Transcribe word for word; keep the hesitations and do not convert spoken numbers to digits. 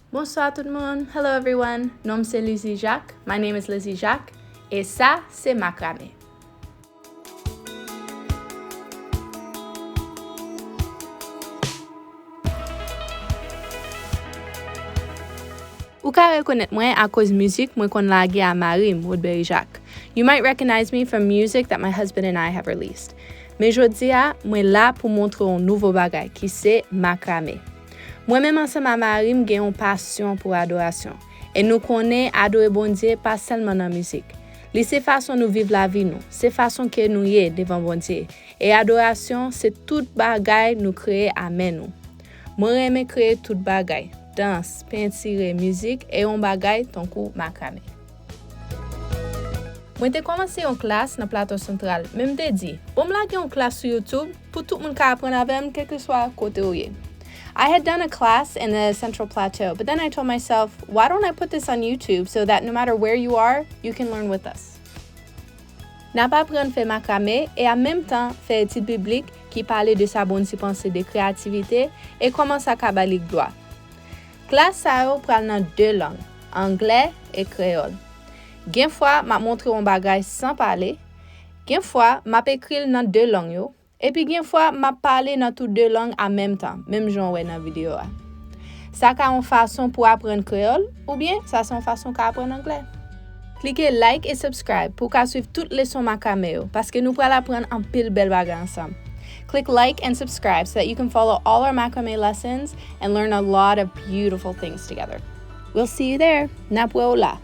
Bonswa tout moun. Hello everyone. Non m se Lizzie Jacques. My name is Lizzie Jacques. E sa se makrame. Ou ka rekonèt mwen akoz mizik mwen konn lage a mari m, Woodberry Jacques. You might recognize me from music that my husband and I have released. Men jodi a, mwen la pou montre w yon nouvo bagay ki se makrame. Mwen menm ansanm a mari m gen yon pasyon pou adorasyon. E nou konnen adore Bondye pa sèlman nan mizik. Li se fason nou viv lavi nou, se fason ke nou ye devan Bondye. E adorasyon se tout bagay nou kreye a men nou. Mwen renmen kreye tout bagay, dans, pentire, mizik e yon bagay tankou makrame. Mwen te kòmanse yon klas nan Plato Santral, men m te di, bon m lage yon klas sou YouTube pou tout moun ka aprann avè m kèlkeswa kote w ye. I had done a class in the Central Plateau, but then I told myself, why don't I put this on YouTube so that no matter where you are, you can learn with us? N ap aprann fè makrame e an menm tan fè etid biblik ki pale de sa Bondye panse de kreyativite e kòman sa ka ba li glwa. Klas sa yo pral nan de lang, anglè e kreyòl. Gen fwa m ap montre w yon bagay san pale, gen fwa m ap ekri l nan de lang yo, epi gen fwa m ap pale nan tou de lang an menm tan, menm jan w wè nan videyo a. Sa ka yon fason pou aprann kreyòl, oubyen sa se yon fason w ka aprann anglè. Klike like e subscribe pou w ka swiv tout leson makrame yo, paske nou pral aprann anpil bèl bagay ansanm. Click like and subscribe so that you can follow all our macrame lessons and learn a lot of beautiful things together. We'll see you there. N ap wè w la.